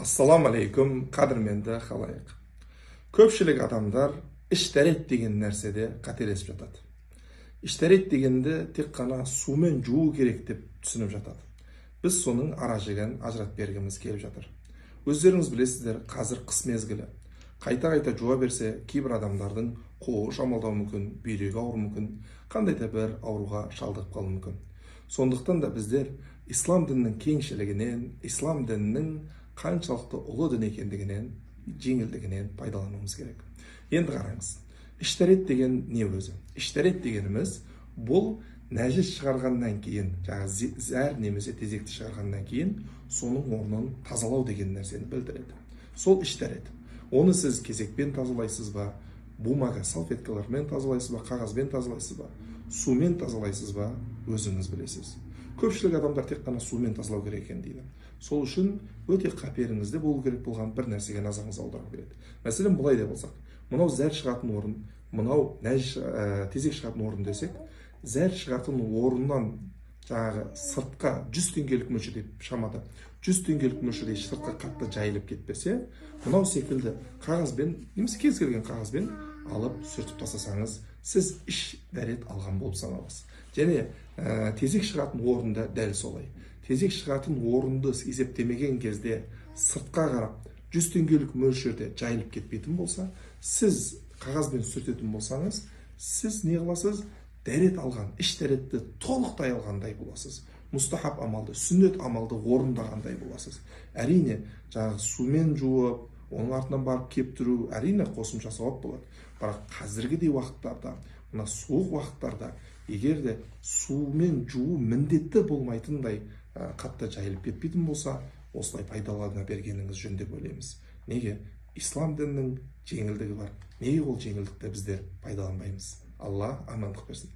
Ассаламу алейкум, қадірменді халайық. Көпшілік адамдар іш дәрет деген нәрседе қателесіп жатады. Іш дәрет дегенді тек қана сумен жуу керек деп түсініп жатады. Біз соның ара жігін ажыратып бергіміз келіп жатыр. Өздеріңіз білесіздер, қазір қыс мезгілі. Қайта-қайта жуа берсе, кейбір адамдардың қолы шамалдауы мүмкін, бүйрегі ауруы мүмкін, қандай да бір ауруға шалдығып қалуы мүмкін. Сондықтан да біздер ислам дінінің кеңшілігінен, ислам дінінің қаншалықты ұлы дін екендігінен, жеңілдігінен пайдалануымыз керек. Енді қараңыз, іш дәрет деген не өзі? Іш дәрет дегеніміз бұл нәжіс шығарғаннан кейін, жаңағы зәр немесе тезекті шығарғаннан кейін соның орнын тазалау деген нәрсені білдіреді. Сол іш дәрет. Оны сіз кезекпен тазалайсыз ба, бумага, салфеткалармен тазалайсыз ба, қағазбен тазалайсыз ба, сумен тазалайсыз ба, өзіңіз білесіз. Көпшілік адамдар тек қана сумен тазалау керек екен дейді. Сол үшін өте қаперіңізде болу керек болған бір нәрсеге назарыңызды аудару керек. Мәселен, былай деп алсақ, мынау зәр шығатын орын, мынау нәжіс, тезек шығатын орын десек, зәр шығатын орыннан жаңағы сыртқа 100 теңгелік мөлшерде шамада 100 теңгелік мөлшерде сыртқа қатты жайылып кетпесе, мынау секілді қағазбен немесе кез келген қағазбен алып сүртіп тастасаңыз, сіз іш дәрет алған болып саналасыз. Және тезек шығатын орында дәл солай. Тезек шығатын орынды есептемеген кезде сыртқа қарап 100 теңгелік мөлшерде жайылып кетпейтін болса, сіз қағазбен сүртетін болсаңыз, сіз не қыласыз? Дәрет алған, іш дәретті толықтай алғандай боласыз. Мұстахаб амалды, сүннет амалды орындағандай боласыз. Әрине, жаңағы сумен жуып, оның артынан барып кептіру, әрине қосымша сауап болады. Бірақ қазіргідей уақыттарда, мына суық уақыттарда, егер де сумен жуу міндетті болмайтындай қатты жайылып кетпейтін болса, осылай пайдалана бергеніңіз жөн деп ойлаймыз. Неге? Ислам дінінің жеңілдігі бар. Неге ол жеңілдікті біздер пайдаланбаймыз? Алла амандық берсін.